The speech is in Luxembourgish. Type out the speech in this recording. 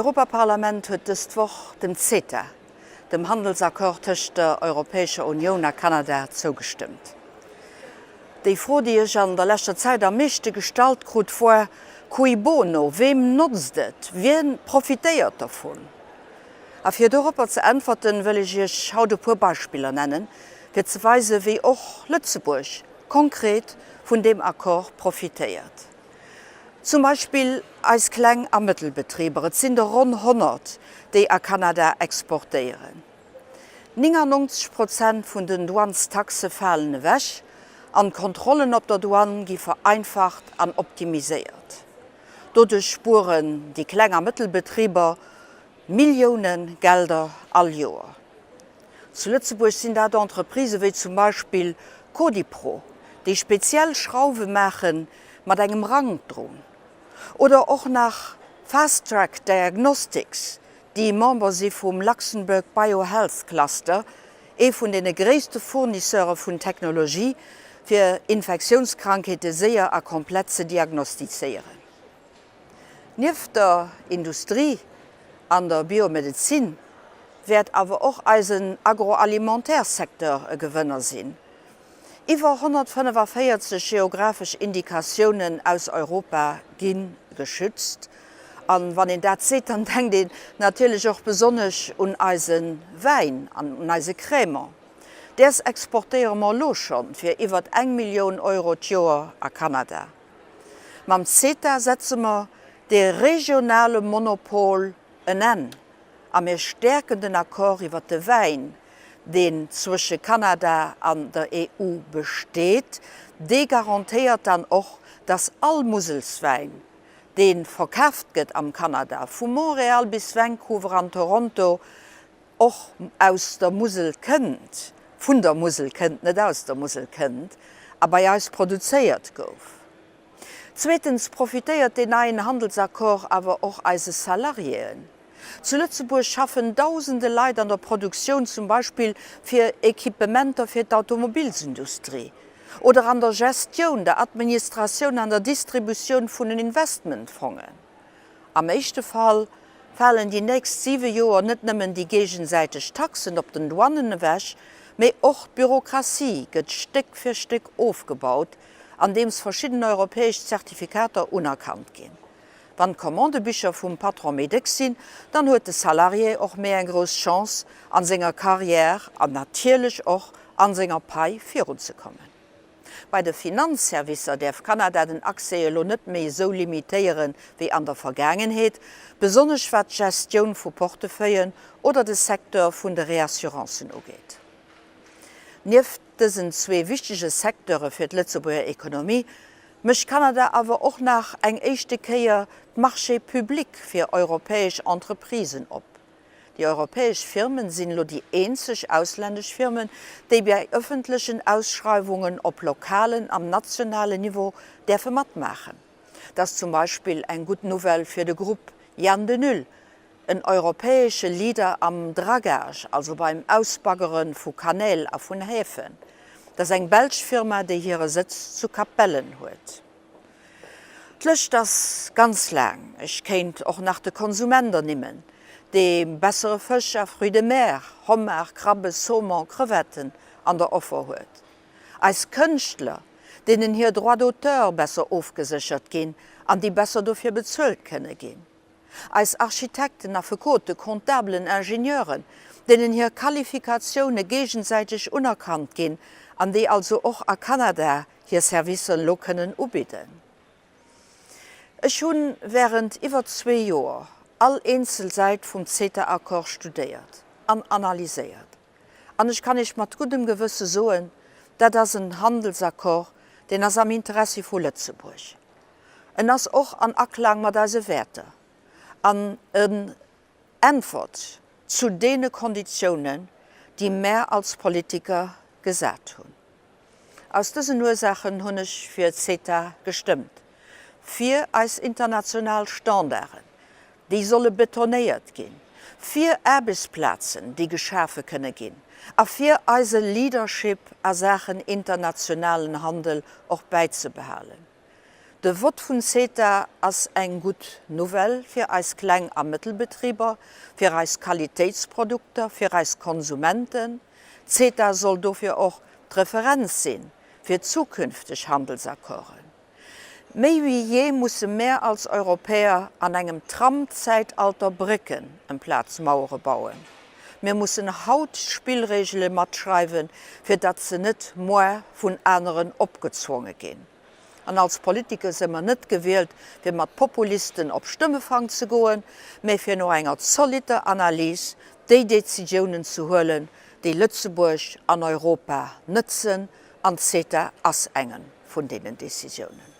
D'Europaparlament huet dëst Woch dem CETA, dem Handelsaccord tëscht der Europäescher Unioun a Kanada, zougestëmmt. Déi Fro, déi ech an der leschter Zäit am meeschte gestallt krut, woar, Cui bono? Weem notzt et? Wien profitéiert dovun? A fir doropper ze äntwerten, wëll ech Iech haut e puer Beispiller nennen, fir ze weisen, wéi och Lëtzebuerg konkret vun deem Accord profitéiert. Zum Beispill eis Kleng a Mëttelbetriber, et sinn der ronn 100, déi a Kanada exportéieren. 99 Prozent vun den Douanestaxe falen ewech an d'Kontrollen op der Douane gi vereinfacht an optimiséiert. Doduerch spueren déi Kleng a Mëttelbetriber Millioune Gelder all Joer. Zu Lëtzebuerg sinn dat Entreprisë wéi zum Beispill Codipro, déi speziell Schrauwe maache mat engem Rank drun, oder och nach Fast Track Diagnostics, déi Member si vum Luxembourg Biohealth Cluster, ee vun deene gréisste Fournisseure vun Technologie, fir Infektiounskrankheete séier a komplett ze diagnostizéieren. Nieft der Industrie an der Biomedezin wäert awer och eisen Agroalimentaire-Secteur e Gewënner sinn. Iwwer 145 geographesch Indikatiounen aus Europa gi geschützt. A wann een dat seet, dann denkt een natierlech och besonnesch un eise Wäin an un eise Crémant. Däers exportéiere mer elo schonn fir iwwert eng Millioun Euro d'Joer a Kanada. Mam CETA setze mer dee regionale Monopol en Enn a mir stäerken den Accord iwwert de Wäin, deen zwësche Kanada an der EU besteet. Dee garantéiert dann och, dass all Muselswäin, dee verkaaft gëtt am Kanada, vu Montréal bis Vancouver an Toronto, och aus der Musel kënnt, vun der Musel kënnt, net aus der Musel kënnt, a bei eis produzéiert gouf. Zweetens profitéiert deen neien Handelsaccord awer och eise Salariéen. Zu Lëtzebuerg schaffen dausende Leit an der Produktioun, zum Beispill fir Equipementer fir d'Automobilsindustrie, oder an der Gestioun, der Administratioun an der Distributioun vun den Investmentfongen. Am éischte Fall falen déi nächst siwe Joer net nëmmen déi géigesäiteg Taxen op den Douanen ewech, mee och d'Bürokratie gëtt Stéck fir Stéck ofgebaut, andeems verschidden europäesch Zertifikater unerkannt ginn. Wann d'Commandebicher vum Patron méi déck sinn, dann huet de Salarié och méi eng grouss Chance, an senger Carrière an natierlech och an senger Pai virunzekommen. Bei de Finanzservicer däerf Kanada den Accès elo net méi esou limitéiere wéi an der Vergaangenheet, besonnesch wat d'Gestioun vu Portefeuillen oder de Secteur vun de Reassurancen ugeet. Nieft dësen zwee wichtege Secteure fir d'Lëtzebuerger Ekonomie mécht Kanada awer och nach eng éischte Kéier d'Marchés publics fir europäesch Entreprisen op. Déi europäesch Firmen sinn elo déi eenzeg auslännesch Firmen, déi bei ëffentlechen Ausschreiwungen op lokalen am nationalen Niveau däerfe matmaachen. Dat ass zum Beispill eng gutt Nouvelle fir de Grupp Jan de Nul, en europäesche Leader am Dragage, also beim Ausbaggere vu Kanäl a vun Häfen. Dat ass eng belsch Firma, déi hire Sëtz zu Capellen huet. D'Lëscht ass ganz laang. Ech kéint och nach de Konsument ernimmen, dee bessere Fësch a Fruits de mer, Homard, Krabbe, Saumon, Crevetten, an der Offer huet. Eis Kënschtler, deenen hir Droits d'auteur besser ofgeséchert ginn an déi besser dofir bezuelt kënne ginn. Eis Architekten, Affekoten, Comptabelen, Ingenieuren, deenen hir Qualifikatioune géigesäiteg unerkannt ginn an déi also och a Kanada hir Servicer elo kënnen ubidden. Ech hu während iwwer zwee Joer all eenzel Säit vum CETA-Accord studéiert an analyséiert an ech kann Iech mat guddem Gewësse soen, dat ass en Handelsaccord, deen ass am Interessi vu Lëtzebuerg. En ass och an Aklang mat eise Wäerter an en äntwert zu deene Konditiounen, déi mär als Politiker gesat hunn. Aus dësen Ursaachen hunn ech fir CETA gestëmmt, fir eis international Standarden, déi solle betonéiert ginn, fir Aarbechtsplazen, déi geschafe kënne ginn, a fir eise Leadership a Saachen internationalen Handel och bäizebehalen. De Vott vun CETA ass eng gutt Nouvelle fir eis Kleng a Mëttelbetriber, fir eis Qualitéitsprodukter, fir eis Konsumenten. CETA soll dofir och d'Referenz si fir zukünfteg Handelsaccorden. Méi wéi jee musse mär als Europäer an engem Trump-Zäitalter Brécken emplaz Mauere bauen. Mir mussen haut d'Spillregele matschreiwen, fir datt se net moar vun aneren opgezwonge ginn. An als Politiker se mer net gewielt, fir mat Populisten op Stëmmefang ze goen, mä fir no enger zolitter Analys déi Décisiounen ze huelen, déi Lëtzebuerg an Europa nëtzen, an CETA ass enge vun deenen Décisiounen.